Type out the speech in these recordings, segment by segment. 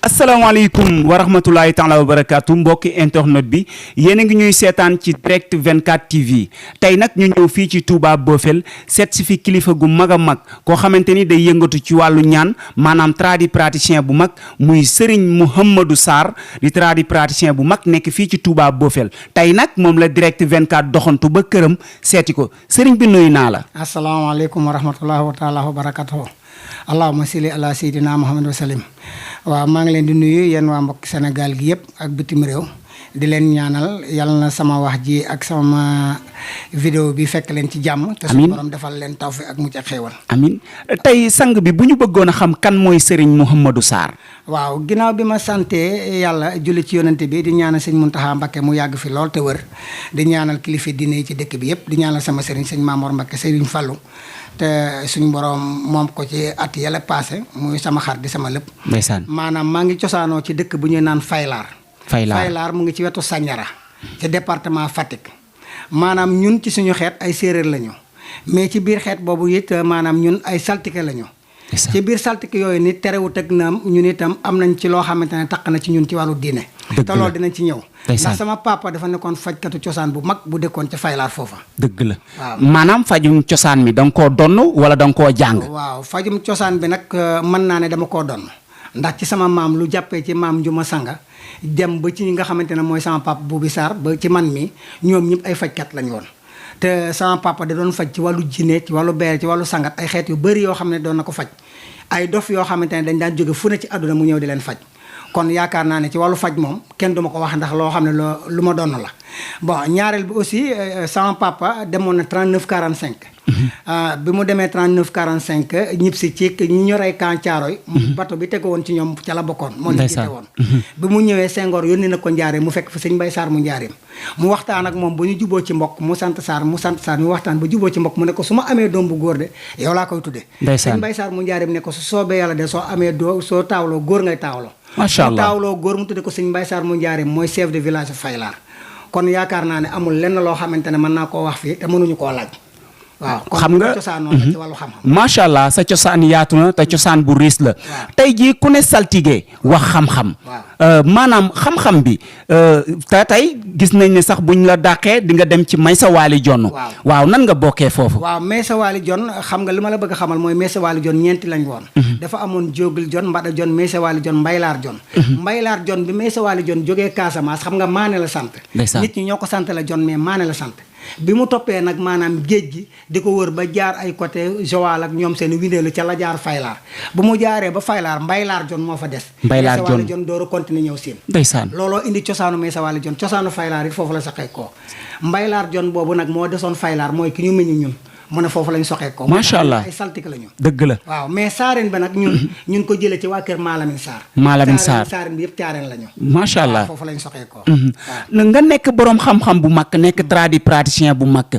asalaamaaleykum wa rahmatulahi taala wa barakaatu mbokki internet bi yéen a ngi ñuy seetaan ci direct 24 TV tey nag ñu ñëw fii ci Touba Bofel seet si fi kilifa gu mag a mag koo xamante ni day yëngatu ci wàllu ñaan maanaam tradipraticien bu mag muy Serigne Mouhamadou Sarr di tradipraticien bu mag nekk fii ci Touba Bofel tey nag moom la direct 24 doxantu ba këram seeti ko Serigne bi nuyu naa la. asalaamaaleykum wa rahmatulahi wa taala wa barakaatu. allahumma salli ala sayyidina Muhammad wa sallim. waaw maa ngi leen di nuyu yéen waa mbokk Sénégal gi yëpp ak bitim réew di leen ñaanal yàlla na sama wax ji ak sama vidéo bi fekk leen ci jàmm. te suñu borom defal leen tawfiq ak mucc ak xéewal. amiin tey sang bi bu ñu bëggoon a xam kan mooy Serigne Mouhamadou Sarr. waaw ginnaaw bi ma sante yàlla julli ci yonante bi di ñaanal sëñ Muntaxa Mbakke mu yàgg fi lool te wër di ñaanal kilifa diine yi ci dëkk bi yëpp di ñaanal sama sëriñ sëñ Maamoor Mbakke Sëriñ Fallu te suñ borom moom ko ci at yàlla passé muy sama xar di sama lépp. ndeysaan maanaam maa ngi cosaanoo ci dëkk bu ñuy naan Faylaar Faylaar mu ngi ci wetu Sandiara ci département Fatick maanaam ñun ci suñu xeet ay séeréer lañu mais ci biir xeet boobu it maanaam ñun ay saltike lañu. ci biir saltike yooyu nit terewut ak naam ñun itam am nañ ci loo xamante ne taq na ci ñun ci wàllu diine. te loolu dinañ ci ñëw. ndax sama papa dafa nekkoon fajkatu cosaan bu mag bu dëkkoon ca Faylaar foofa. dëgg la waaw maanaam fajum cosaan mi da nga koo donn wala da nga koo jàng. waaw fajum cosaan bi nag mën naa ne dama koo donn ndax ci sama maam lu jàppee ci maam Njuma Sanga dem ba ci ñi nga xamante ne mooy sama papa Buubi Sarr ba ci man mi ñoom ñëpp ay fajkat lañu woon. te sama papa da doon faj ci wàllu jinne ci wàllu beer ci wàllu sangat ay xeet yu bëri yoo xam ne doon na ko faj ay dof yoo xamante ne dañ daan jóge fu ne ci àdduna mu ñëw di leen faj kon yaakaar naa ne ci wàllu faj moom kenn duma ko wax ndax loo xam ne lu ma doon la bon ñaareel bi aussi sama papa demoon na 39 45 bi mu demee 39 45 ñib si ci ñi ñu rey Kan Caaroy bato bi tegu woon ci ñoom ca la bokkoon moo leen jiite woon bi mu ñëwee Senghor yónni na ko njaareem mu fekk fa sëñ Mbay Sarr mu njaareem mu waxtaan ak moom ba ñu juboo ci mbokk mu sant Sarr ñu waxtaan ba juboo ci mbokk mu ne ko su ma amee doom bu góor de yow laa koy tudde sëñ Mbay Sarr mu njaareem ne ko su soobee yàlla de soo amee soo taawloo góor ngay taawloo macha allah taawloo góor mu tudde ko sëñ Mbay Sarr mu njaareem mooy chef de village Faylaar kon yaakaar naa ne amul lenn loo xamante ne mën naa koo wax fii te mënuñu koo laaj waaw xam nga cosaanoo ci wàllu xam-xam macha allah sa cosaan yaatu na te cosaan bu riis la tey jii ku ne saltige wax xam-xam maanaam xam-xam bi te tey gis nañ ne sax buñ la dàqee di nga dem ci Maysa Waali Jonn waaw nan nga bokkee foofu waaw Maysa Waali Jonn xam nga li ma la bëgg a xamal mooy Maysa Waali Jonn ñeenti lañ woon dafa amoon Jóogil Jonn Mbada Jonn Maysa Waali Jonn Mbaylaar Jonn Mbaylaar Jonn bi Maysa Waali Jonn jógee Casamance xam nga maane la sant nit ñi ñoo ko sant la Jonn mais maane la sant bi mu toppee nag maanaam géej gi di ko wër ba jaar ay côté Joal ak ñoom seen windeelu ca la jaar Faylaar bu mu jaaree ba Faylaar Mbaylaar Jonn moo fa des Mbaylaar Jonn Jonn door a continuer ñëw siin ndeysaan looloo indi cosaanu Maysa Waali Jonn cosaanu Faylaar it foofu la saxee koo Mbaylaar Jonn boobu nag moo desoon Faylaar mooy ki ñu meññ ñun mu ne foofu lañ soxee ko macha allah ay saltik la ñu dëgg la waaw mais saareen ba nag ñun ko jëlee ci waa kër Maalamin Sarr saareen bi yëpp caareen la ñu macha allah foofu lañ soxee ko nga nekk boroom xam-xam bu mag nekk tradipraticien bu mag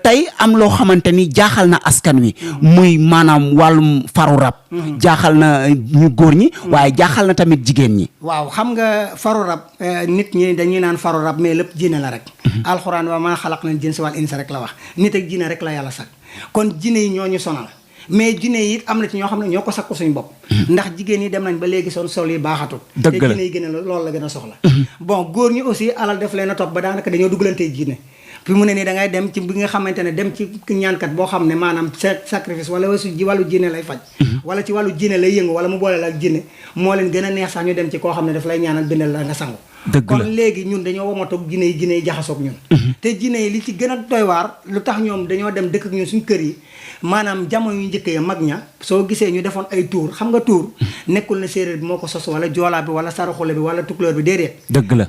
tey am loo xamante ni jaaxal na askan wi muy maanaam wàllum faru rab jaaxal na ñu góor ñi waaye jaaxal na tamit jigéen ñi waaw xam nga faru rab nit ñi dañuy naan faru rab mais lépp jinne la rek alxuraan wa maa xalaq na jinsa wal insa rek la wax nit ak jinne rek la yàlla sax kon jinne yi ñoo ñu sonal mais jinne yi am na ci ñoo xam ne ñoo ko sakku suñu bopp ndax jigéen ñi dem nañ ba léegi sol yi baaxatul te jinne yi gën a loolu la gën a soxla bon góor ñi aussi alal def leen a topp ba daanaka dañoo dugalantee jinne fi mu ne nii da ngay dem ci bi nga xamante ne dem ci ñaankat boo xam ne maanaam sacrifice wala wàllu jinne lay faj wala ci wàllu jinne lay yëngu wala mu boole la ak jinne moo leen gën a neex sax ñu dem ci koo xam ne daf lay ñaanal bindal la nga sangu kon léegi ñun dañoo wamatoog jinne yi jaxasoog ñun te jinne yi li ci gën a doy waar lu tax ñoom dañoo dem dëkk ak ñun suñu kër yi maanaam jamono yu njëkk ya mag ña soo gisee ñu defoon ay tuur xam nga tuur nekkul na séeréer bi moo ko sos wala joolaa bi wala saraxule bi wala tukulóor bi déedéet dëgg la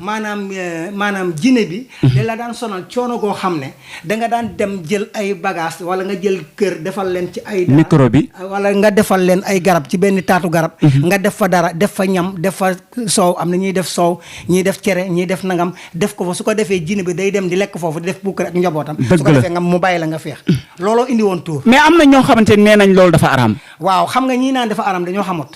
maanaam jinne bi da la daan sonal coono goo xam ne danga daan dem jël ay bagage wala nga jël kër defal leen ci ay micro bi wala nga defal leen ay garab ci benn taatu garab nga def fa dara def fa ñam def fa soow am na ñuy def soow ñiy def cere ñiy def nangam def ko fa su ko defee jinne bi day dem di lekk foofu di def bukkër ak njabootam su ko defee nga mu bàyyi la nga feex looloo indi woon tuur mais am na ñoo xamante ne nee nañ loolu dafa araam waaw xam nga ñii naan dafa araam dañoo xamut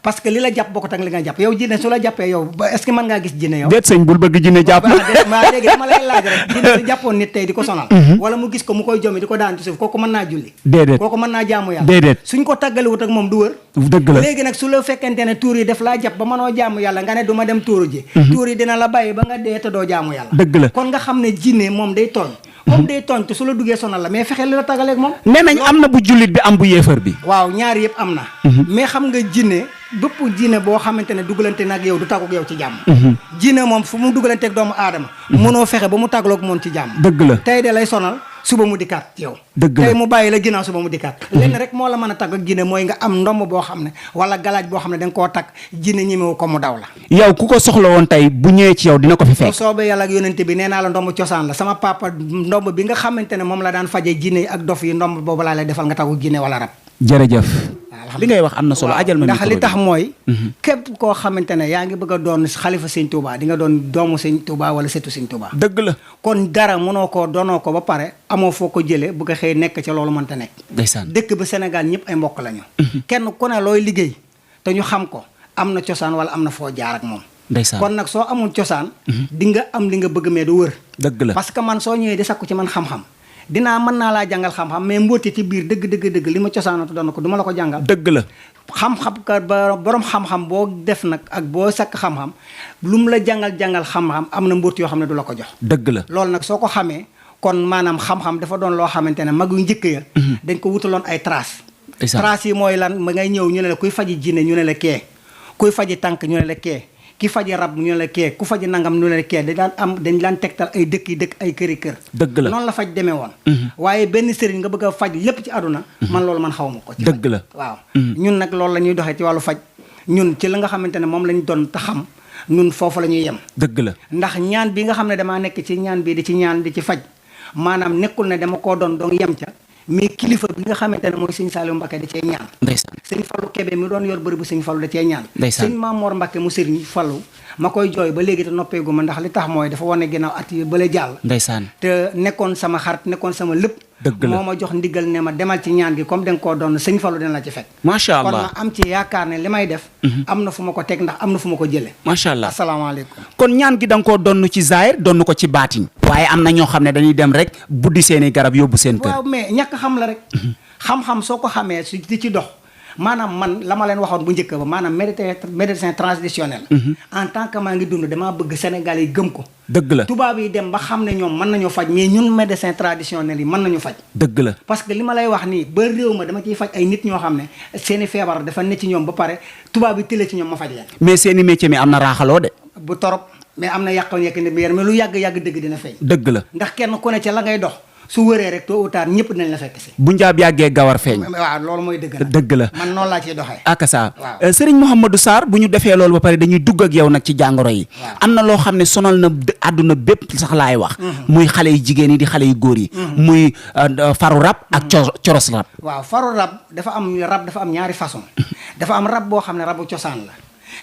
parce que li la jàpp bokkut ak li nga jàpp yow jinne su la jàppee yow ba est-ce que mën ngaa gis jinne yow. déet sëñ bul bëgg jinne jàpp. waaw léegi dama lay laaj rek jinne su jàppoon nit tey di ko sonal. wala mu gis ko mu koy jommi di ko daan ci suuf kooku mën naa julli. déedéet kooku mën naa jaamu yàlla. déedéet suñ ko tàggaliwut ak moom du wër. dëgg la léegi nag su la fekkente ne tuur yi def laa jàpp ba mënoo jaamu yàlla nga ne du ma dem tuuru ji. tuur yi dina la bàyyi ba nga dee te doo jaamu yàlla. dëgg la kon nga xam ne jinne moom day tooñ. moom day tooñ te su la duggee sonal la mais fexe li la tàggaleeg moom. nee nañ am na bu jullit bi am bu yéefar bi. waaw ñaar yëpp am na. mais xam nga jinne bépp jinne boo xamante ne dugalante nag yow du tàggoog yow ci jàmm. jinne moom fu mu dugalanteeg doomu aadama. mënoo fexe ba mu tàggaloog moom ci jàmm. dëgg la tey de lay sonal suba mu dikkaat yow. dëgg la tey mu bàyyi la ginnaaw suba mu dikkaat. lenn rek moo la mën a tàgg ak jinne mooy nga am ndomb boo xam ne wala galaaj boo xam ne da nga koo takk jinne ñemewu ko mu daw la. yow ku ko soxla woon tey bu ñëwee ci yow dina ko fi bu fekk. soobee yàlla ak yonente bi nee naa la ndomb cosaan la sama papa ndomb bi nga xamante ne moom la daan faje jinne yi ak dof yi ndomb boobu laa lay defal nga tàggu jinne wala rab. jërëjëf li ngay wax am na solo ajal ma ndax micro li bi. tax mooy képp koo xamante ne yaa ngi bëgg a doon xalifa sëñ Touba di nga doon doomu sëñ Touba wala setu sëñ Touba. dëgg la kon dara mënoo ko doonoo ko ba pare amoo foo ko jëlee bëgg a xëy nekk ca loolu mënta nekk. ndeysaan dëkk ba Sénégal ñëpp ay mbokk lañu. kenn ku ne looy liggéey te ñu xam ko am na cosaan wala am na foo jaar ak moom. ndeysaan kon nag soo amul cosaan. di nga am li nga bëgg mais du wër. dëgg la parce que man soo ñëwee di sakku ci man xam-xam dinaa mën naa laa jàngal xam-xam mais mbóoti ci biir dëgg li ma cosaanatu doon ko du ma la ko jàngal. dëgg la xam-xam ka ba borom xam-xam boo def nag ak boo sakk xam-xam lu mu la jàngal xam-xam am na mbóot yoo xam ne du la ko jox. dëgg la loolu nag soo ko xamee kon maanaam xam-xam dafa doon loo xamante ne mag yu njëkk ya dañ ko wutaloon ay traces. traces yi mooy lan ma ngay ñëw ñu ne la kuy faji jinne ñu ne la kee kuy faji tànk ñu ne la kee ki faji rab ñu ne la kee ku faji nangam ñu ne la kee dañ daan tegtal ay dëkk yi dëkk ay këri kër. dëgg la noonu la faj demee woon. waaye benn sëriñ nga bëgg a faj lépp ci àdduna. man loolu man xaw ma ko. ci dëgg la waaw. ñun nag loolu la ñuy doxee ci wàllu faj ñun ci la nga xamante ne moom lañ doon ta xam ñun foofu la ñuy yem. dëgg la ndax ñaan bi nga xam ne damaa nekk ci ñaan bi di ci ñaan di ci faj maanaam nekkul ne dama koo doon yem ca mais kilifa bi nga xamante ne mooy sëñ Saliou Mbacké da cee ñaan. ndeysaan sëñ Fallou Kébé mi doon yor bërëb bu sëñ Fallou da cee ñaan. ndeysaan sëñ Mamor Mbacké mu sëriñ Fallou ma koy jooy ba léegi te noppeegu ma ndax li tax mooy dafa wane ginnaaw at yi bale jàll. ndeysaan te nekkoon sama xarit nekkoon sama lépp. dëgg la moo ma jox ndigal ne ma demal ci ñaan gi comme da nga koo doon sëñ Fallou dina la ci fekk. macha kon allah ma am ci yaakaar ne li may def. am na fu ma ko teg ndax am na fu ma ko jëlee. macha allah asalaamaaleykum. kon ñaan gi da nga koo donn ci zaahir donn ko ci baatin. waaye am na ñoo xam ne dañuy dem rek buddi seeni garab yóbbu seen kër. waaw mais ñàkk xam la rek. xam-xam soo ko xamee su di ci dox. maanaam man la ma leen waxoon bu njëkk ba maanaam médecin traditionnel. en tant que maa ngi dund damaa bëgg Sénégal yi gëm ko. dëgg la tubaab yi dem ba xam ne ñoom mën nañoo faj mais ñun médecin traditionnel yi mën nañu faj. dëgg la parce que li ma lay wax nii ba réew ma dama ciy faj ay nit ñoo xam ne seeni feebar dafa ne ci ñoom ba pare tubaab yi tële ci ñoom ma faj leen. mais seeni métier mi am na raaxaloo de. bu torop mais am na yàq nit mais lu yàgg dëgg dina feeñ. dëgg la ndax kenn ku ne ca la ngay dox. su wëree rek tôt ou tard ñëpp dinañ la fekk si. bu njaab yàggee gawar feeñ. waaw loolu mooy dëgg la dëgg la man noonu laa ciy doxee. akasa waaw Serigne Mouhamadou Sarr bu ñu defee loolu ba pare dañuy dugg ak yow nag ci jàngoro yi. am na loo xam ne sonal na àdduna bépp sax laay wax. muy xale yu jigéen yi di xale yu góor yi. muy faru rab ak coros rab. waaw faru rab dafa am ñaari façon dafa am rab boo xam ne rabu cosaan la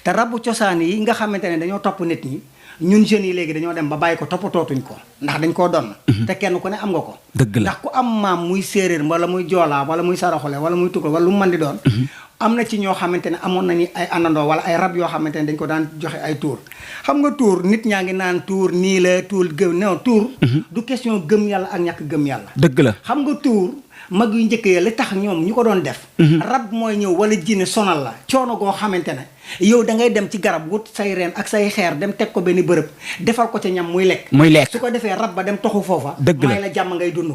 te rabu cosaan yi nga xamante ne dañoo topp nit ñi. ñun jeunes yi léegi dañoo dem ba bàyyi ko toppatootuñ ko ndax dañ koo doon. te kenn ku ne am nga ko. dëgg la ndax ku am maam muy séeréer wala muy joolaa wala muy saraxole wala muy tukkal wala lu mu mën di doon. am na ci ñoo xamante ne amoon nañu ay àndandoo wala ay rab yoo xamante ne dañ ko daan joxe ay tuur. xam nga tuur nit ñaa ngi naan tuur nii la tuur gëm non tuur. du question gëm yàlla ak ñàkk gëm yàlla. dëgg la xam nga tuur. mag yu njëkk ya li tax ñoom ñu ko doon def. rab mooy ñëw wala jinne sonal la coono goo xamante ne yow da ngay dem ci garab wut say reen ak say xeer dem teg ko benn bërëb defal ko ca ñam muy lekk. su ko defee rab ba dem toxu foofa. dëgg la may la jàmm ngay dund.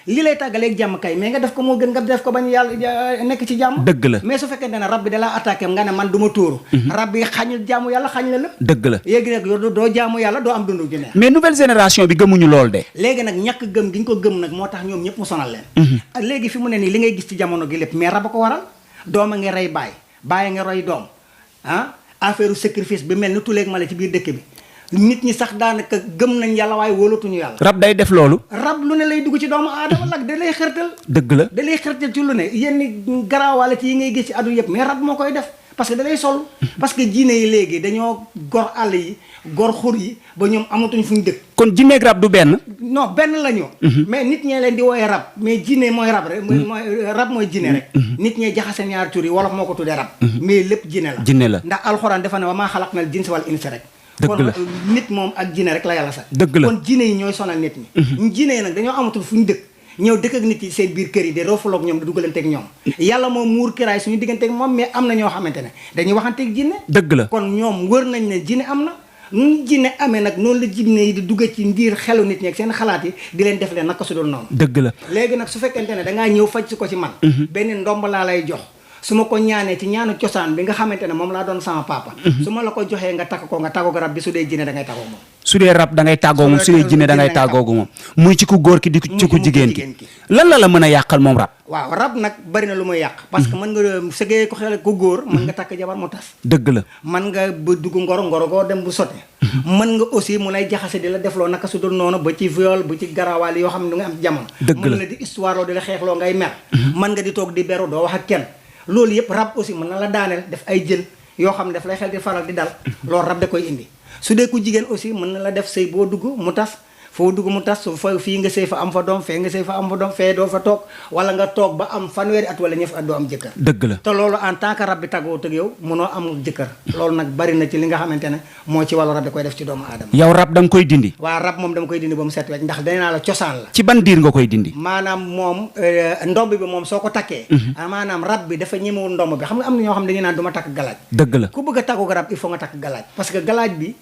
li lay tàggaleeg jàmm kay mais nga def ko moo gën nga def ko bañ yàlla nekk ci jàmm. dëgg la mais su fekkee ne rab bi da laa attaqué nga ne man du ma tuuru. rab bi xañul jaamu yàlla xañ la lépp. dëgg la léegi nag doo jaamu yàlla doo am dundu gi neex. mais nouvelle génération bi gëmuñu lool de. léegi nag ñàkk gëm gi ñu ko gëm nag moo tax ñoom ñëpp mu sonal leen. léegi fi mu ne nii li ngay gis ci jamono gi lépp mais rab a ko waral dooma nga rey baay nga roy doom affaire sacrifice bi mel ni tuleeg mala ci biir dëkk bi nit ñi sax daanaka gëm nañ yàlla waaye wóolatuñu yàlla. rab day def loolu. rab lu ne lay dugg ci doomu aadama nag da lay xërtal. dëgg la da lay xërtal ci lu ne yenn garaawaale ci yi ngay gis ci àdduna yëpp mais rab moo koy def parce que da lay sol parce que jinne yi léegi dañoo gor àll yi gor xur yi ba ñoom amatuñ fu ñu dëkk. kon jinneeg rab du benn. non benn la ñu. mais nit ñee leen di wooyee rab mais jinne mooy rab rek. rab mooy jinne rek. nit ñee jaxase ñaari tur yi wolof moo ko tuddee rab. mais lépp jinne la. jinne la ndax alxuraan dafa ne wa maa xalaqnal jinsa wal insa rek. dëgg la kon nit moom ak jinne rek la yàlla sax. dëgg la kon jinne yi ñooy sonal nit ñi. jinne yi nag dañoo amatul fu ñu dëkk. ñëw dëkk ak nit yi seen biir kër yi de roofaloog ñoom di dugalanteeg ñoom. yàlla moom muur kiraay suñu digganteeg moom mais am na ñoo xamante ne dañuy waxanteeg jinne. dëgg la kon ñoom wër nañ ne jinne am na. nu jinne amee nag noonu la jinne yi di dugg ci ndiir xelu nit ñi ak seen xalaat yi di leen def leen naka su dul noonu. dëgg la léegi nag su fekkente ne dangaa ñëw faj si ko ci man. benn ndomb laa lay jox. su ma ko ñaanee ci ñaanu cosaan bi nga xamante ne moom laa doon sama papa. su ma la ko joxee nga takk ko nga tàggoo ko rab bi su dee jinne da ngay tàggoo moom. su dee rab da ngay tàggoo moom su dee jinne da ngay tàggoo moom. muy ci ku góor ki di ci ku jigéen ki. lan la mën a yàqal moom rab. waaw rab nag bari na lu muy yàq. parce que mën nga sëgee ko xel ku góor. mën nga takk jabar mu tas. dëgg la mën nga ba dugg ngoro goo dem bu sote. mën nga aussi mu lay jaxase di la defloo naka su dul noonu ba ci viol bu ci garawaal yoo xam ne du nga am ci jamono. dëgg la mën na di histoire loo di la xeexloo ngay mer. mën nga di toog di beru doo wax ak kenn. loolu yëpp rab aussi mën na la daaneel def ay jël yoo xam ne daf lay xel di faral di dal loolu rab da koy indi su dee ku jigéen aussi mën na la def sëy boo dugg mu tas foo dugg mu tas fa fii nga sëy fa am fa doom fee nga sëy fa am fa doom fee doo fa toog wala nga toog ba am fanweeri at wala ñëf at doo am jëkkër. dëgg la te loolu en tant que rab bi tàggoo tëg yow mënoo am jëkkër loolu nag bari na ci li nga xamante ne moo ci wàllu rab da koy def ci doomu aadama. yow rab da nga koy dindi. waaw rab moom dama koy dindi ba mu set wecc ndax dañ naa la cosaan la. ci ban diir nga koy dindi. maanaam moom ndomb bi moom soo ko takkee. maanaam rab bi dafa ñemewul ndomb bi xam nga am na ñoo xam ne dañuy naan du ma takk galaaj. dëgg la ku bëgg a tàggoo rab il faut nga takk galaaj parce que galaaj bi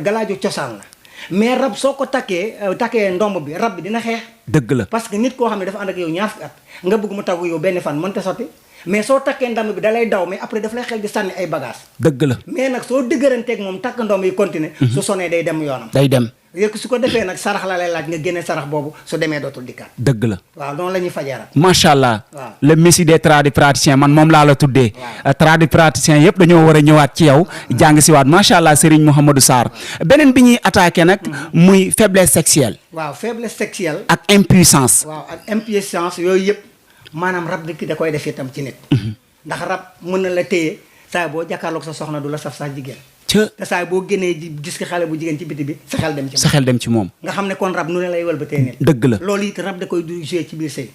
galaaju cosaan la mais rab soo ko takkee ndomb bi rab bi dina xeex. dëgg la parce que nit koo xam ne dafa ànd ak yow ñaar fukki at nga bëgg mu tàggu yow benn fan mënta sotti mais soo takkee ndomb bi da lay daw mais après daf lay xel di sànni ay bagage dëgg la mais nag soo dëgëranteeg moom takk ndomb yi continuer su sonee day dem yoonam. day dem yëkk su ko defee nag sarax la lay laaj nga génne sarax boobu su demee dootul dikkaat. dëgg la waaw noonu la ñuy fajee rab. macha allah. waaw le messie des tradipraticiens man moom laa la tuddee. tradipraticiens yëpp dañoo war a ñëwaat ci yow. jàng si waat macha allah Serigne Mouhamadou Sarr. beneen bi ñuy attaqué nag. muy faiblesse sexuelle. waaw faiblesse sexuelle. ak impuissance. waaw ak impuissance yooyu yëpp maanaam rab dëkk da koy def itam ci nit. ndax rab mën na la téye saa boo jàkkaarloog sa soxna du la saf sax jigéen. te saa boo génnee gis ko xale bu jigéen ci biti bi sa xel dem ci moom. sa xel dem ci moom. nga xam ne kon rab nu ne lay wëlbatee nit. dëgg la loolu it rab da koy du jouer ci biir sëy.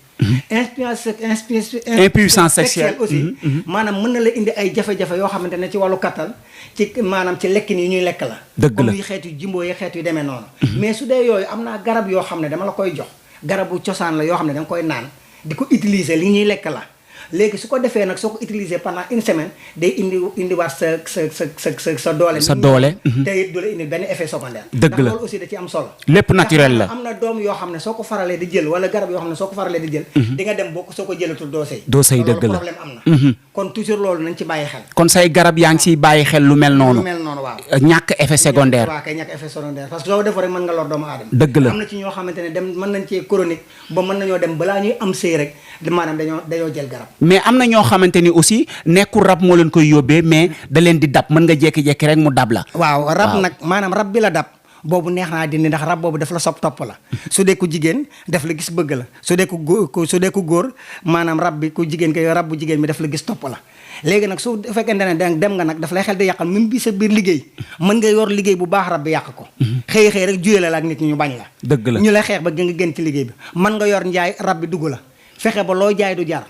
impuissance sexuelle aussi. maanaam mën na la indi ay jafe-jafe yoo xamante ne ci wàllu kattan ci maanaam ci lekkin yi ñuy lekk la. dëgg la comme yi xeetu jimbo yi xeetu yu demee noonu. mais su dee yooyu am naa garab yoo xam ne dama la koy jox garabu cosaan la yoo xam ne danga koy naan di ko utiliser li ñuy lekk la. léegi su ko defee nag soo ko utiliser pendant une semaine day indiwaat sa doole. sa doole. te it du la indi benn effet secondaire. dëgg la ndax loolu aussi da ci am solo. lépp naturel la. am na doom yoo xam ne soo ko faralee di jël wala garab yoo xam ne soo ko faralee di jël. di nga dem boo soo ko jëlatul doo sëy. doo sëy dëgg la problème am na. kon toujours loolu nañ ci bàyyi xel. kon say garab yaa ngi siy bàyyi xel lu mel noonu. lu mel noonu waaw. ñàkk effet secondaire. waaw kay ñàkk effet secondaire parce que soo defoo rek mën nga lor doomu aadama. dëgg la am na ci ñoo xamante ne dem mën nañ cee chronique ba mën nañoo dem balaa ñuy am sëy rek maanaam dañoo jël garab. mais am na ñoo xamante ni aussi nekkul rab moo leen koy yóbbee mais da leen di dab mën nga jékki-jékki rek mu dab la. waaw rab nag maanaam rab bi la dab boobu neex naa dindi ndax rab boobu daf la sopp topp la su dee ku jigéen daf la gis bëgg la su dee ku góor maanaam rab bi ku jigéen ko rab bu jigéen bi daf la gis topp la. léegi nag su fekkente ne dem nga nag daf lay xel di yàqal même bi sa biir liggéey mën nga yor liggéey bu baax rab bi yàq ko. xëy rek juyale la ak nit ñi ñu bañ la. dëgg la ñu lay xeex ba nga génn ci liggéey bi mën nga yor njaay rab bi dugg la fexe ba loo jaay du jar.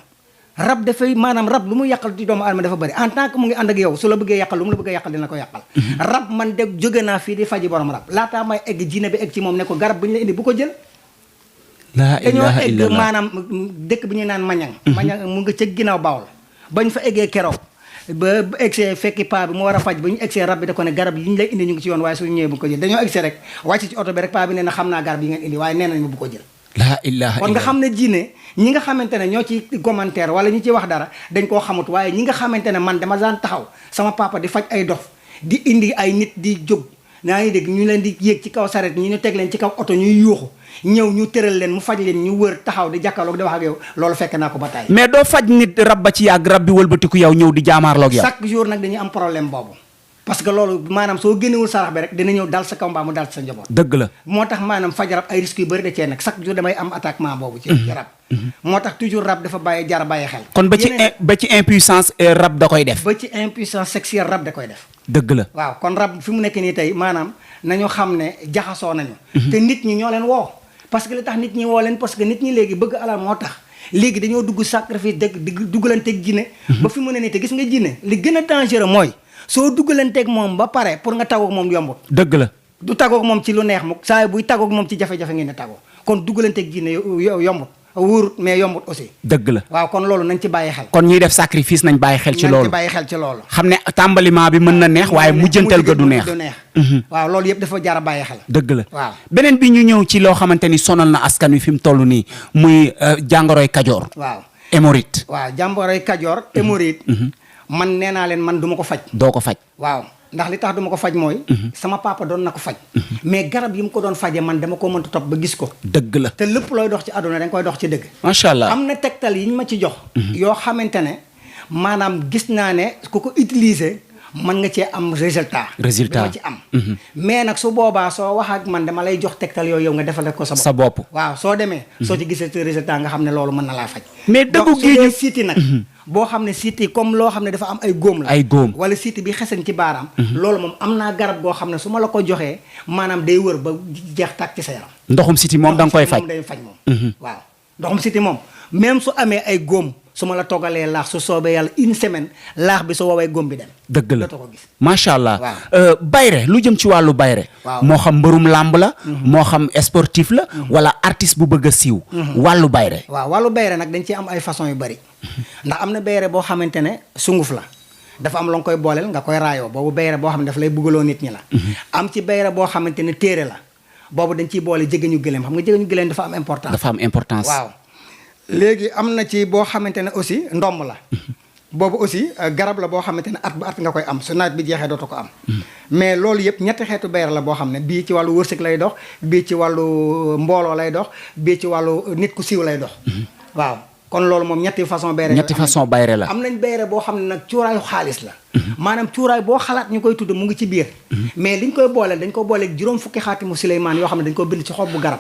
rab dafay maanaam rab lu mu yàqal ci doomu aadama dafa bëri en tant que mu ngi ànd ak yow su la bëggee yàqal lu mu la bëggee yàqal dina ko yàqal. rab man de jóge naa fii di faji borom rab laataa may egg jinne bi egg ci moom ne ko garab bu ñu la indi bu ko jël. laa dañoo ilaaha egg illallah maanaam dëkk bi ñuy naan mañang mañang mu nga ca ginnaaw Bawol bañ fa eggee keroog ba egsee fekki paa bi mu war a faj ba ñu egsee rab bi da ko ne garab yi ñu lay indi ñu ngi ci yoon waaye suñu ñëwee bu ko jël dañoo egsee rek wàcc ci oto bi rek paa bi nee na xam naa garab yi ngeen indi waaye nee nañ ma bu ko jël. laa ilaaha kon nga xam ne jinne ñi nga xamante ne ñoo ci commentaire wala ñi ci wax dara dañ koo xamut waaye ñi nga xamante ne man dama daan taxaw sama papa di faj ay dof di indi ay nit di jóg naa ngi dégg ñu leen di yéeg ci kaw saret ñu teg leen ci kaw oto ñuy yuuxu ñëw ñu tëral leen mu faj leen ñu wër taxaw di jàkkaarloog di wax ak yow loolu fekk naa ko ba tey. mais doo faj nit rab ba ci yàgg rab bi wëlbatiku yow ñëw di jaamaarloog yow. chaque jour nag dañuy am problème boobu parce que loolu maanaam soo génnewul sarax bi rek dina ñëw dal sa kaw mbaa mu dal sa njaboot. dëgg la. moo tax maanaam faj rab ay risques yu bëri da cee nekk chaque jour damay am attaquement boobu ci rab. moo tax toujours rab dafa jar a bàyyi xel. kon ba ci impuissance rab da koy def. ba ci impuissance sexuelle rab da koy def. dëgg la. waaw kon rab fi mu nekk nii tey maanaam nañu xam ne jaxasoo nañu. te nit ñi ñoo leen woo. parce que li tax nit ñi woo leen parce que nit ñi léegi bëgg alal moo tax léegi dañoo dugg sacrifice duggalanteeg jinne ba fi mu ne nii te gis nga jinne li gën a dangereux mooy soo duggalanteeg moom ba pare pour nga tàggoog moom yombut. dëgg la. du tàggoog moom ci lu neex mu saa buy tàggoog moom ci jafe-jafe ngeen ne tàggoo kon duggalanteeg jinne yombut wóorut mais yombut aussi. dëgg la. waaw kon loolu nañ ci bàyyi xel. kon ñuy def sacrifice nañ bàyyi xel ci loolu. nañ ci bàyyi xel ci loolu. xam ne tàmbaliment bi mën na neex waaye mujjantal ga du neex. waaw loolu yëpp dafa jar a bàyyi xel. dëgg la. waaw beneen bi ñu ñëw ci loo xamante ni sonal na askan wi fi mu toll nii muy jàngoroy kajoor. waaw hémorroïde. waaw jàngoroy kajoor hémorroïde. man nee naa leen man du ma ko faj. doo ko faj. waaw ndax li tax duma ko faj mooy. sama papa doon na ko faj. mais garab yi mu ko doon faje man dama ko mënta topp ba gis ko. dëgg la. te lépp looy dox ci àdduna da nga koy dox ci dëgg. macha allah am na tegtal yi ñu ma ci jox. yoo xamante ne maanaam gis naa ne ku ko utiliser mën nga cee am résultat. bi ma ci am. mais nag su boobaa soo wax ak man dama lay jox tegtal yooyu yow nga defal ko sa bopp. waaw soo demee. soo ci gisee résultat nga xam ne loolu mën na laa faj. mais dëggu donc su géeju dee siiti nag. boo xam ne siiti comme loo xam ne dafa am ay góom la. ay góom wala siiti bi xesañ ci baaraam. loolu moom am naa garab goo xam ne su ma la ko joxee maanaam day wër ba jeex tàkk ci sa yaram. ndoxum siti moom da nga koy faj. moom day faj moom. waaw ndoxum siti moom même su amee ay góom su ma la toggalee laax su soobee yàlla une semaine laax bi su woowee góom bi dem. dëgg la dootoo ko gis. macha allah. waaw bayre lu jëm ci wàllu bayre. waaw moo xam mbërum làmb la. moo xam sportif la. wala artiste bu bëgg a siiw. wàllu bayre. waaw wàllu bayre nag dañ ciy am ay façon yu bari. ndax am na bayre boo xamante ne sunguf la. dafa am la nga koy booleel nga koy raayoo boobu bayre boo xam ne dafa lay buggaloo nit ñi la. am ci bayre boo xamante ne téere la. boobu dañ ciy boole jégéñu gëléem xam nga jégéñu gëléem dafa am importance. dafa am importance. waaw léegi am na ci boo xamante ne aussi ndomb la. boobu aussi garab la boo xamante ne at ba at nga koy am su nawet bi jeexee dootoo ko am. mais loolu yëpp ñetti xeetu bayre la boo xam ne bii ci wàllu wërsëg lay dox bii ci wàllu mbooloo lay dox bii ci wàllu nit ku siiw lay dox. waaw kon loolu moom ñetti façon bayre la. am nañ bayre boo xam ne nag cuuraayu xaalis la. maanaam cuuraay boo xalaat ñu koy tudd mu ngi ci biir. mais liñ koy booleel dañ ko booleeg juróom fukki xaatimu Suleymaan yoo xam ne dañ ko bind ci xob bu garab.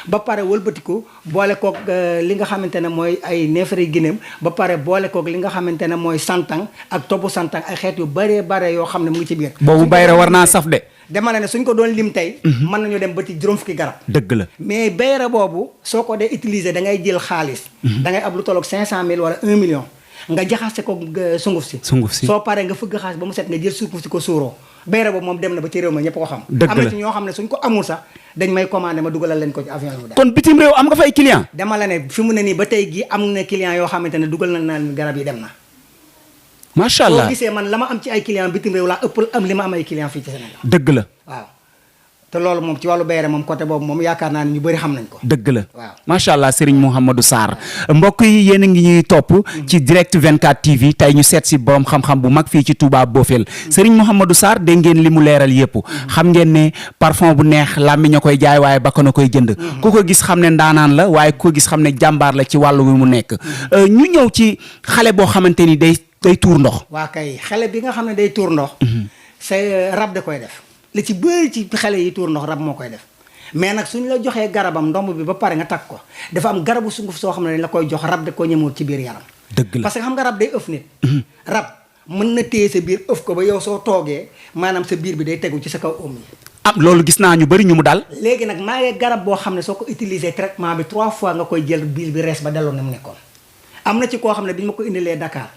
ba pare wëlbatiku boole koog li nga xamante ne mooy ay neefere ginéem ba pare boole koog li nga xamante ne mooy santang ak tobu santang ay xeet yu baree bare yoo xam ne mu ngi ci biir. boobu bayre war naa saf de. dama ne suñ ko doon lim tey. mën nañu dem ba ci juróom fukki garab. dëgg la mais bayre boobu soo ko dee utiliser da ngay jël xaalis. da ngay ab lu tolloog 500000 wala 1 million. nga jaxase ko sunguf si. soo paree nga fëgg xaalis ba mu set nga jël sunguf si ko suuroo. bayre boobu moom dem na ba ci réew ma ñëpp ko xam. dëgg la am na ci ñoo xam ne suñ ko amul sax dañ may commandé ma dugalal leen ko ci avion bi. kon bitim réew am nga fay client. dama la ne fi mu ne nii ba tey gi am na client yoo xamante ne dugal na garab yi dem na. macha allah soo gisee man la ma am ci ay client bitim réew laa ëppal am li ma am ay client fii ci Sénégal. dëgg la waaw. te loolu moom ci wàllu bayre moom côté boobu moom yaakaar naa ne ñu bëri xam nañ ko. dëgg la waaw macha allah Serigne Mouhamadou Sarr mbokk yi yéen a ngi ñuy topp ci direct 24 TV tey ñu seet si borom xam-xam bu mag fii ci Touba Bofel Serigne Mouhamadou Sarr dégg ngeen li mu leeral yëpp xam ngeen ne parfum bu neex làmmiñ a koy jaay waaye bakkan a koy jënd ku ko gis xam ne ndaanaan la waaye ku ko gis xam ne jàmbaar la ci wàllu wi mu nekk ñu ñëw ci xale boo xamante ni day tuur ndox. waa kay xale bi nga xam ne day tuur ndox. c'est rab da koy def. li ci bëri ci xale yi tuur ndox rab moo koy def mais nag suñ la joxee garabam ndomb bi ba pare nga takk ko dafa am garabu sunguf soo xam ne dañ la koy jox rab da koo ñëmul ci biir yaram. dëgg la parce que xam nga rab day ëf nit. rab mën na téye sa biir ëf ko ba yow soo toogee maanaam sa biir bi day tegu ci sa kaw oom yi. loolu gis naa ñu bëri ñu mu daal. léegi nag maa ngi garab boo xam ne soo ko utiliser traitement bi 3 fois nga koy jël biir bi rees ba delloo na mu nekkoon. am na ci koo xam ne bi ñu ma ko indilee Dakar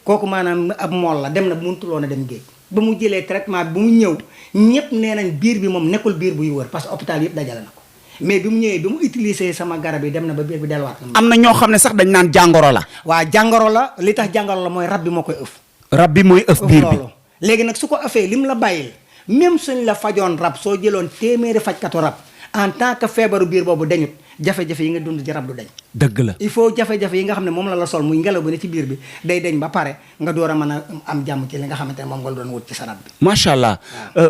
kooku maanaam ab mool la dem na mënutuloo na dem géej ba mu jëlee traitement bi ba mu ñëw ñëpp nee nañ biir bi moom nekkul biir buy wër parce que hôpital yëpp dajale na ko mais bi mu ñëwee bi mu utiliser sama garab yi dem na ba biir bi delluwaat na. am na ñoo xam ne sax dañ naan jàngoro la. waa jàngoro la li tax jàngoro la mooy rab bi moo koy ëf. rab bi mooy ëf biir bi. léegi nag su ko ëffee lim la bàyyil même suñ la fajoon rab soo jëloon téeméeri fajkatu rab en tant que feebaru biir boobu dañut jafe-jafe yi nga dund ci rab du dañ. dëgg la il faut jafe-jafe yi nga xam ne moom la sol muy ngelaw bi ne ci biir bi day dañ ba pare nga door a mën a am jàmm ci li nga xamante ne moom nga doon wut ci sa rab bi. macha allah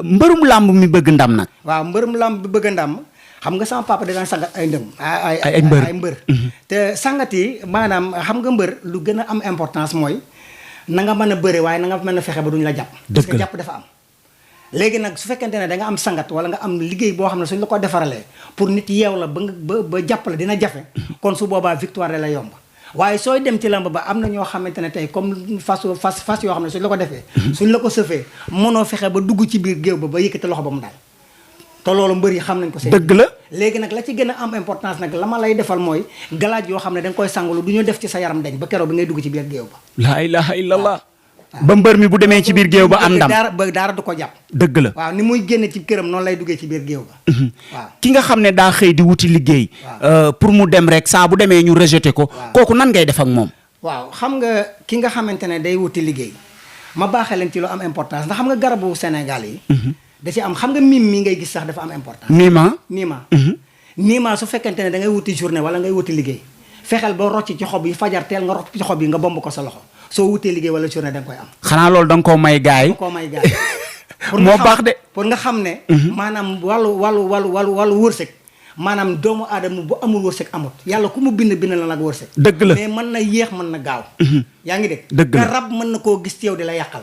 mbërum làmb mi bëgg ndam nag. waaw mbërum làmb bi bëgg ndam xam nga sama papa daan sangat ay ndëm. ay mbër te sangat yi maanaam xam nga mbër lu gën a am importance mooy na nga mën a bëre waaye na nga mën a fexe ba duñ la jàpp. parce que jàpp dafa am. léegi nag su fekkente ne da nga am sangat wala nga am liggéey boo xam ne suñ la ko defaralee pour nit yeew la ba jàpp la dina jafe kon su boobaa victoire de la yomb waaye sooy dem ci lamb ba am na ñoo xamante ne tey comme fas yoo xam ne suñ la ko defee suñ la ko sëfee mënoo fexe ba dugg ci biir géew ba yëkkati loxo ba mu daal te loolu mbër yi xam nañ ko seen dëgg la léegi nag la ci gën a am importance nag la ma lay defal mooy galaaj yoo xam ne da nga koy sangalu du ñu def ci sa yaram dañ ba keroog bi ngay dugg ci biir géew ba laa ilaha illallah ba mbër mi bu demee ci biir géew ba am ndam daara du ko jàpp dëgg la waaw ni muy génne ci këram noonu lay duggee ci biir géew ba waaw ki nga xam ne daa xëy di wuti liggéey pour mu dem rek saa bu demee ñu rejeté ko kooku nan ngay def ak moom waaw xam nga ki nga xamante ne day wuti liggéey ma baaxee leen ci lu am importance ndax xam nga garabu Sénégal yi da ci am xam nga miim mi ngay gis sax dafa am importance niima su fekkente ne da ngay wuti journée wala ngay wuti liggéey fexeel ba rocc ci xob yi fajar teel nga rocc ci xob yi nga bomb ko sa loxo soo wutee liggéey wala journée da nga koy am xanaa loolu da nga koo may gaay moo baax de pour nga xam ne maanaam wàllu wërsëg maanaam doomu aadama bu amul wërsëg amut yàlla ku mu bind la nag wërsëg dëgg la mais mën na yéex mën na gaaw yaa ngi dëgg te rab mën na koo gis ci yow di la yàqal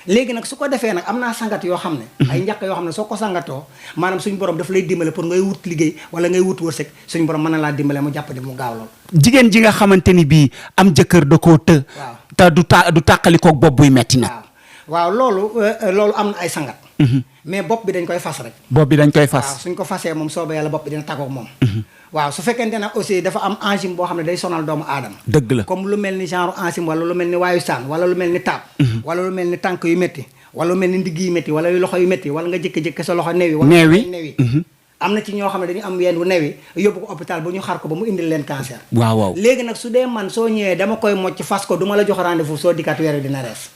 léegi nag su ko defee nag am naa sangat yoo xam ne ay njàkk yoo xam ne soo ko sangatoo maanaam suñu borom daf lay dimbale pour ngay wut liggéey wala ngay wut wërsëg suñu borom mën na laa dimbale mu jàpp di mu gaaw lool jigéen ji nga xamante ni bii am jëkkër da koo të te du tàqalikoog bopp buy metti nag waaw loolu am na ay sangat mais bopp bi dañ koy fas rek bopp bi dañ koy fas waaw suñ ko fasee moom soobee yàlla bopp bi dina tàggoog moom waaw su fekkente ne aussi dafa am enzyme boo xam ne day sonal doomu aadama dëgg la comme lu mel ni genre enzyme wala lu mel ni waayu saan wala lu mel ni taab wala lu mel ni tànk yu métti wala lu mel ni ndigg yu métti wala yu loxo yu métti wala nga jékki-jékki sa loxo neewi am na ci ñoo xam ne dañu am ween wu newi yóbbu ko hôpital ba ñu xar ko ba mu indil leen cancer waaw léegi nag su dee man soo ñëwee dama koy mocc fas ko du ma la jox rendez-vous soo dikkaat weer wi dina rees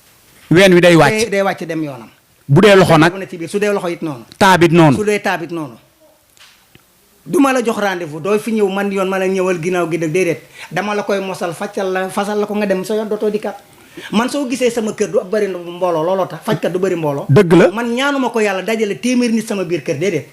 ween wi day wàcc dem yoonam bu dee loxo nag na ci biir su dee loxo it noonu taabit noonu su dee taabit noonu du ma la jox rendez-vous doo fi ñëw man yoon ma la ñëwal ginnaaw gi dëgg déedéet dama la koy mosal fasal la ko nga dem sa yoon dootoo dikkaat man soo gisee sama kër du bëri mbooloo looloo tax fajkat du bëri mbooloo dëgg la man ñaanuma ko yàlla dajale téeméeri nit sama biir kër déedéet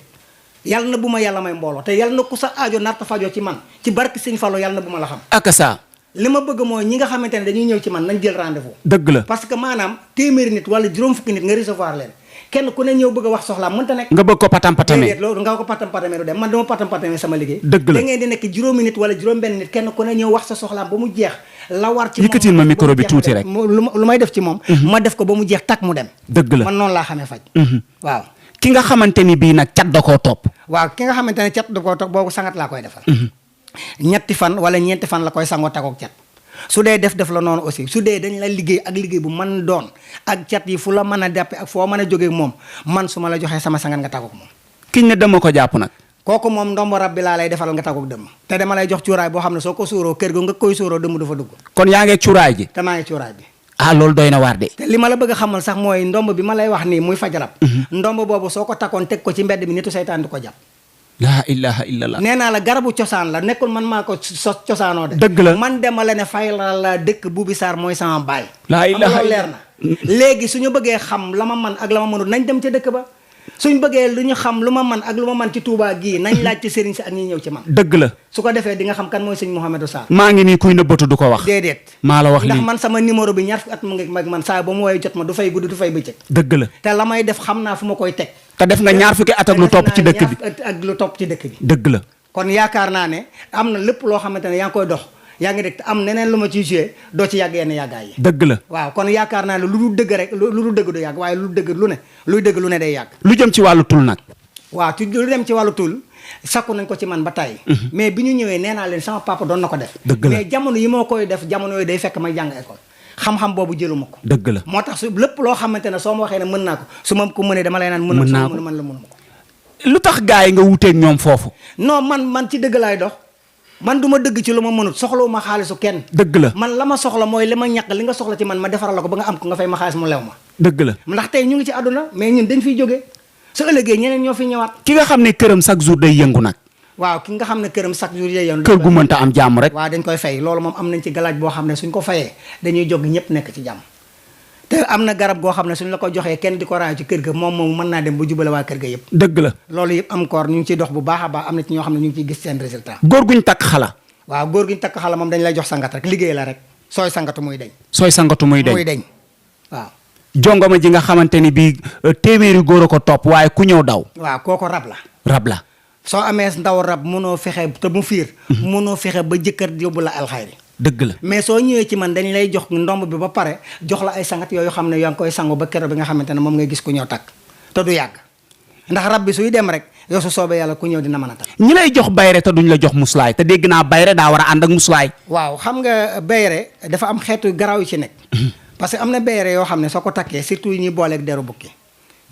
yàlla na bu ma yàlla may mbooloo te yàlla na ku sa aajo narta fajoo ci man ci barki Sëñ Fallu yàlla na bu ma la xam ak saa li ma bëgg mooy ñi nga xamante ne dañuy ñëw ci man nañ jël rendez-vous dëgg la parce que maanaam téeméeri nit wala juróom fukki nit nga recevoir leen kenn ku ne ñëw bëgg a wax soxlaam mënta nekk nga bëgg ko patam-patamee loolu nga ko patam-patamee du dem man dama patam-patamee sama liggéey dëgg la da ngeen di nekk juróomi nit wala juróom benn nit kenn ku ne ñëw wax sa soxlaam ba mu jeex la war ci yëkkatil ma micro bi tuuti rek lu may def ci moom ma def ko ba mu jeex tak mu dem dëgg la man noonu laa xamee faj waaw ki nga xamante ni bii nag cat da koo topp waaw ki nga xamante ne cat da koo topp boobu sangat laa koy defal ñetti fan wala ñeenti fan la koy sangoo tagoog cat su dee def la noonu aussi su dee dañ la liggéey ak liggéey bu mën doon ak cat yi fu la mën a jàppe ak foo mën a jógee moom man su ma la joxee sama sangat nga tagoog moom kiñ ne dama ko jàpp nag kooku moom ndombo rab bi laa lay defaral nga tagoog dëmm te dama lay jox cuuraay boo xam ne soo ko suuroo kër ga nga koy suuroo dëmm du fa dugg kon yaa ngi cuuraay ji te maa ngi cuuraay bi loolu doy na waar de te li ma la bëgg a xamal sax mooy ndomb bi ma lay wax nii muy faj rab ndomb boobu soo ko takkoon teg ko ci mbedd mi nitu seytaan du ko jàpp laa ilaha illallah nee naa la garabu cosaan la nekkul man maa ko cosaanoo de dëgg la man dema la ne fay la dëkk Buubi Sarr mooy sama baay laa ilaha leer na léegi suñu bëggee xam la ma man ak la ma mënul nañ dem ca dëkk ba suñ bëggee lu ñu xam lu ma man ak lu ma man ci Touba gii nañ laaj ci sëriñ si ak ñi ñëw ci man dëgg la su ko defee di nga xam kan mooy sëñ Mouhamadou Sarr maa ngi nii kuy nëbbatu du ko wax déedéet maa la wax lii ndax man sama numéro bi ñaar fukki at mu ngi mag man saa ba mu woowee jot ma du fay guddi du fay bëccëg dëgg la te la may def xam naa fu ma koy teg te def nga ñaar fukki at ak lu topp ci dëkk bi ak lu topp ci dëkk bi dëgg la kon yaakaar naa ne am na lépp loo xamante ne yaa ngi koy dox yaa ngi dégg te am neneen lu ma ciy joué doo ci yàgg yenn yàggaay yi dëgg la waaw kon yaakaar naa ne lu dul dëgg rek lu dul dëgg du yàgg waaye lu dëgg lu ne luy dëgg lu ne day yàgg lu jëm ci wàllu tul nag waaw ci lu dem ci wàllu tul sakku nañ ko ci man ba tàyyi mais bi ñu ñëwee nee naa leen sama papa doon na ko def dëgg la mais jamono yi moo koy def jamono yooyu day fekk may jàng école xam-xam boobu jëluma ko dëgg la moo tax su lépp loo xamante ne soo ma waxee ne mën naa ko su ma ko mënee dama lay naan mën naa ko mën la mënuma ko lu tax gars yi nga wuteeg ñoom foofu non man ci dëgg laay dox man du ma dëgg ci lu ma mënut soxlawu ma xaalisu kenn dëgg la man la ma soxla mooy li ma ñàkk li nga soxla ci man ma defaral la ko ba nga am ko nga fay ma xaalis mu lew ma dëgg la ndax tey ñu ngi ci àdduna mais ñun dañ fiy jógee su ëllëgee ñeneen ñoo fi ñëwaat ki nga xam ne këram chaque jour day yëngu nag waaw ki nga xam ne këram chaque jour yey yoon kër gu mënta am jàmm rek waaw dañ koy fay loolu moom am nañ ci galaaj boo xam ne suñ ko fayee dañuy jóg ñëpp nekk ci jàmm te am na garab goo xam ne suñ la ko joxee kenn di ko raay ci kër ga moom mën naa dem bu jubale waa kër ga yëpp dëgg la loolu yëpp am koor ñu ngi ciy dox bu baax a baax am na ci ñoo xam ne ñu ngi ciy gis seen résultat góor guñ takk xala waaw góor guñ takk xala moom dañ lay jox sangat rek liggéey la rek sooy sangatu muy deñ sooy sangatu muy deñ waaw jongoma ji nga xamante ni bii téeméeri góor a ko topp waaye ku ñëw daw. waaw kooku rab la. rab la. soo amee ndaw rab mënoo fexe te mu fiir. mënoo fexe ba jëkkër yóbbu la alxayri. dëgg la. mais soo ñëwee ci man dañ lay jox ndomb bi ba pare jox la ay sangat yooyu xam ne yaa ngi koy sangu ba keroog bi nga xamante ne moom ngay gis ku ñëw takk te du yàgg ndax rab bi suy dem rek yow su soobee yàlla ku ñëw dina mën a takk. ñi lay jox bayre te duñ la jox muslaay te dégg naa bayre daa war a ànd ak muslaay. waaw xam nga bayre dafa am xeetu garaaw yu ci nekk. parce que am na bayre yoo xam ne soo ko takkee surtout yi ñuy booleeg deru bukki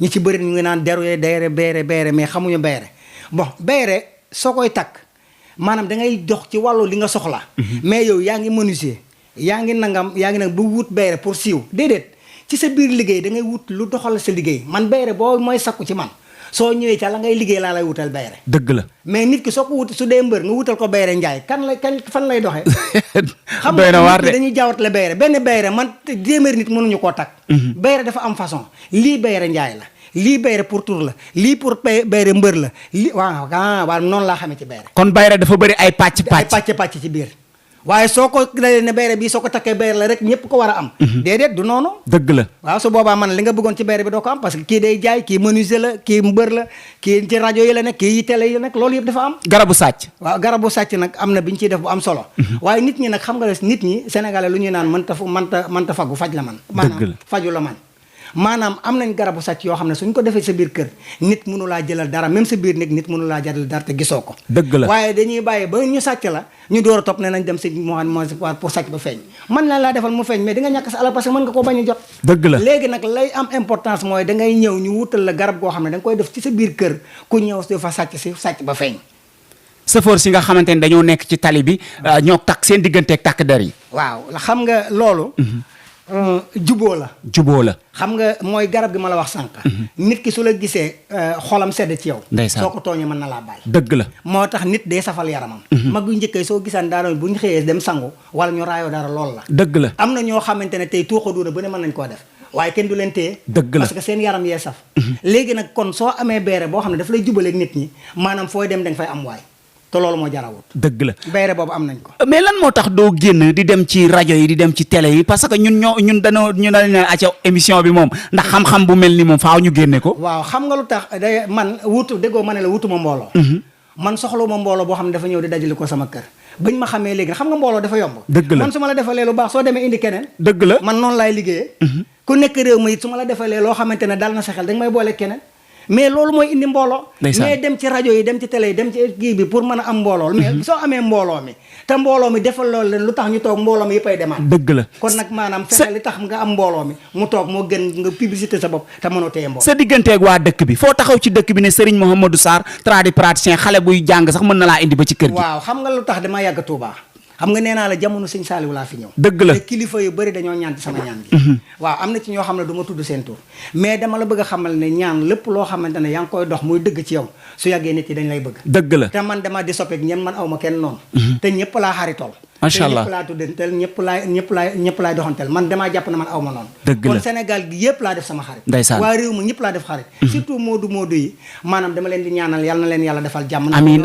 ñi ci bëri ñu ngi naan deru yee dayre bayre mais xamuñu bayre bon bayre soo koy takk maanaam da ngay dox ci wàllu li nga soxla. mais yow yaa ngi menuisier yaa ngi nag bu wut bayre pour siiw déedéet ci sa biir liggéey da ngay wut lu doxal sa liggéey man bayre boo mooy sakku ci man soo ñëwee ca la ngay liggéey laa lay wutal bayre. dëgg la. mais nit ki soo ko wut su dee mbër nga wutal ko bayre njaay kan fan lay doxee. xam doy na waar nga de dañuy jaawatale bayre benn bayre man téeméeri nit mënuñu koo takk. bayre dafa am façon lii bayre njaay la. lii bayre pour tur la lii pour bayre mbër la lii waaw noonu laa xamee ci bayre. kon bayre dafa bëri ay pàcc pàcc ci biir. waaye soo ko dalee ne bayre bi soo ko takkee bayre la rek ñëpp ko war a am. déedéet du noonu. dëgg la. waaw su boobaa man li nga bëggoon ci bayre bi doo ko am parce que kii day jaay kii menuisier la kii mbër la kii ci rajo yi la nekk kii télé yi la nekk loolu yëpp dafa am. garabu sàcc. waaw garabu sàcc nag am na bi ñu ciy def bu am solo. waaye nit ñi nag xam nga nit ñi sénégalais lu ñuy naan mënta faggu faj la man. maanaam faju la man. maanaam am nañ garabu sàcc yoo xam ne suñ ko defee sa biir kër nit mënu laa jëlal dara même sa biir néeg nit mënu laa jëlal dara te gisoo ko. dëgg la waaye dañuy bàyyi ba ñu sàcc la ñu door a topp ne nañ dem si moo pour sàcc ba feeñ man laa defal mu feeñ mais di nga ñàkk sa alal parce que mën nga koo bañ a jot. dëgg la léegi nag lay am importance mooy da ngay ñëw ñu wutal la garab goo xam ne da nga koy def ci sa biir kër ku ñëw dafa sàcc ba feeñ. sëfoor si nga xamante ne dañoo nekk ci tali bi ñoo takk seen digganteeg takk der yi. waaw xam nga loolu. juboo la. xam nga mooy garab gi ma la wax sànq. nit ki su la gisee xolam sedd ci yow. ndeysaan soo ko tooñee mën na laa baal. dëgg la. moo tax nit day safal yaramam. mag yu njëkkee soo gisaan daanoon bu ñu xëyee dem sangu wala ñu raayoo dara lool la. dëgg la. am na ñoo xamante ne tey tuuxa duuna bu ne mën nañ koo def waaye kenn du leen téye. dëgg la parce que seen yaram yee saf. léegi nag kon soo amee beere boo xam ne daf lay jubaleeg nit ñi maanaam fooy dem danga fay am waay te loolu moo jarawut. dëgg la bayre boobu am nañ ko. mais lan moo tax doo génn di dem ci rajo yi di dem ci télé yi parce que ñun dañoo ne acca émission bi moom ndax xam-xam bu mel ni moom faaw ñu génne ko. waaw xam nga lu tax day man déggoo ma ne la wutuma mbooloo. man soxluma mbooloo boo xam ne dafa ñëw di dajale ko sama kër bañ ma xamee léegi xam nga mbooloo dafa yomb. dëgg la man su ma la defalee lu baax soo demee indi keneen. dëgg la man noonu laay liggéeyee. ku nekk réew ma it su ma la defalee loo xamante ne dal na sa xel danga may boole keneen mais loolu mooy indi mbooloo. mais dem ci rajo yi dem ci télé yi dem ci kii bi pour mën a am mbooloo. mais soo amee mbooloo mi te mbooloo mi defal loolu leen lu tax ñu toog mbooloo mi yëppay demaat. dëgg la kon nag maanaam fexe li tax nga am mbooloo mi mu toog moo gën nga publicité sa bopp te mënoo téye mbooloo. sa digganteeg waa dëkk bi foo taxaw ci dëkk bi ne Serigne Mouhamadou Sarr tradipraticien xale buy jàng sax mën na laa indi ba ci kër gi. waaw xam nga lu tax dama yàgg Touba. xam nga nee naa la jamono sëñ Saaliw laa fi ñëw. dëgg la te kilifa yu bëri dañoo ñaan ci sama ñaan gi. waaw am na ci ñoo xam ne du ma tudd seen tur mais dama la bëgg a xamal ne ñaan lépp loo xamante ne yaa ngi koy dox muy dëgg ci yow su yàggee nit yi dañ lay bëgg. dëgg la te man dama di soppeek ñen man aw ma kenn noonu. te ñëpp laa xaritool. macha allah te ñëpp laa tuddanteel ñëpp laay doxanteel man damaa jàpp na man aw ma noonu. dëgg la kon Sénégal gi yëpp laa def sama xarit. ndeysaan waa réew ma ñëpp laa def xarit. surtout moodu yi maanaam dama leen di ñaanal yal na leen yàlla defal jàmm. amiin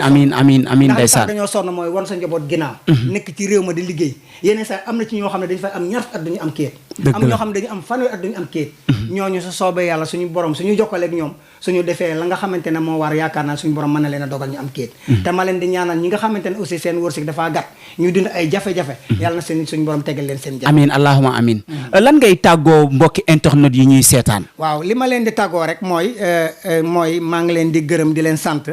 ndeysaan ndax dañoo sonn mooy wan sa njaboot ginnaaw. nekk ci réew ma di liggéey yeneen saa am na ci ñoo xam ne dañu fay am ñaar at duñu am kéet. am ñoo xam ne dañu am fanweeri at duñu am kéet. ñooñu su soobee yàlla suñu borom suñu jokkaleeg ñoom suñu defee la nga xamante ne moo war yaakaar naa suñu borom mën na leen a dogal ñu am kéet. te ma leen di ñaanal ñi nga xamante ne aussi seen wërsëg dafaa gàtt ñu dund ay jafe-jafe yàlla na seen suñu borom tegal leen seen jafe. amiin allahuma amiin lan ngay tàggoo mbokki internet yi ñuy seetaan. waaw li ma leen di tàggoo rek mooy maa ngi leen di gërëm di leen sant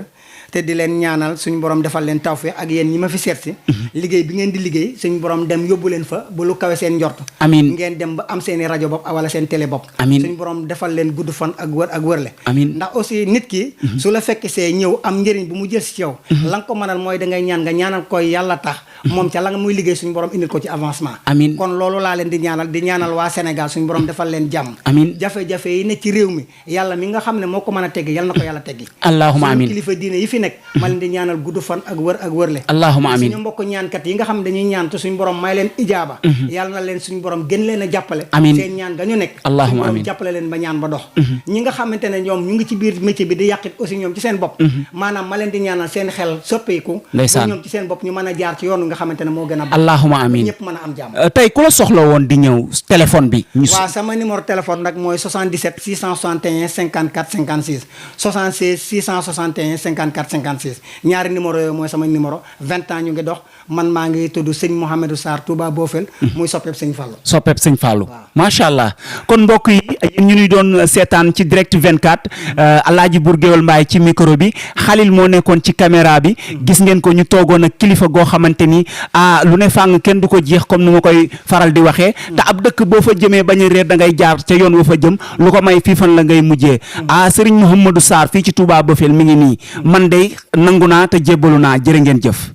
te di leen ñaanal suñu borom defal leen tawfeex ak yéen ñi ma fi seet si liggéey bi ngeen di liggéey suñu borom dem yóbbu leen fa ba lu kawe seen njort. amiin ngeen dem ba am seen i rajo bopp wala seen télé bopp. amiin suñu borom defal leen gudd fan ak wërle. amiin ndax aussi nit ki su la fekk see ñëw am njëriñ bu mu jël si yow la nga ko mënal mooy da ngay ñaan nga ñaanal koy yàlla tax moom ca la nga muy liggéey suñu borom indil ko ci avancement. amiin kon loolu laa leen di ñaanal waa Sénégal suñu borom defal leen jàmm. amiin jafe-jafe yi ne ci réew mi yàlla mi nga xam ne moo ko mën a teggi yàlla na ko yàlla teggi. allahumma amiin kilifa diine yi fi fi nekk ma leen di ñaanal gudd fan ak wër ak wërle allahumma amin suñu mbokk ñaankat yi nga xam dañuy ñaan te suñu borom may leen ijaaba yàlla na leen suñu borom gën leen a jàppale amiin seen ñaan ga ñu nekk allahumma suñu borom amin jàppale leen ba ñaan ba dox ñi nga xamante ne ñoom ñu ngi ci biir métier bi di yàqit aussi ñoom ci seen bopp maanaam ma leen di ñaanal seen xel soppeeku ba ndeysaan ñoom ci seen bopp ñu mën a jaar ci yoonu nga xamante ne moo gën a baax allahumma amin ñëpp mën a am jàmm tey ku la soxla woon di ñëw téléphone bi waaw sama numéro téléphone nag mooy 77 661 54 56 76 661 54 56 ñaari numéro yooyu mooy sama numéro 20 ans ñu ngi dox man maa ngi tudd sëñ Mouhamadou Sarr Touba Bofel muy soppeeb sëñ Fallou soppeeb sëñ Fallou macha allah kon mbokk yi yéen ñu ñuy doon seetaan ci direct 24 Alaaji Bour Gueweul Mbaye ci micro bi Khalil moo nekkoon ci caméra bi gis ngeen ko ñu toogoon ak kilifa goo xamante ni lu ne fàng kenn du ko jeex comme nu ma koy faral di waxee te ab dëkk boo fa jëmee bañ a réer da ngay jaar ca yoon wa fa jëm lu ko may fii fan la ngay mujjee Serigne Mouhamadou Sarr fii ci Touba Bofel mi ngi nii man de nangu naa te jébbalu naa jërë ngeen jëf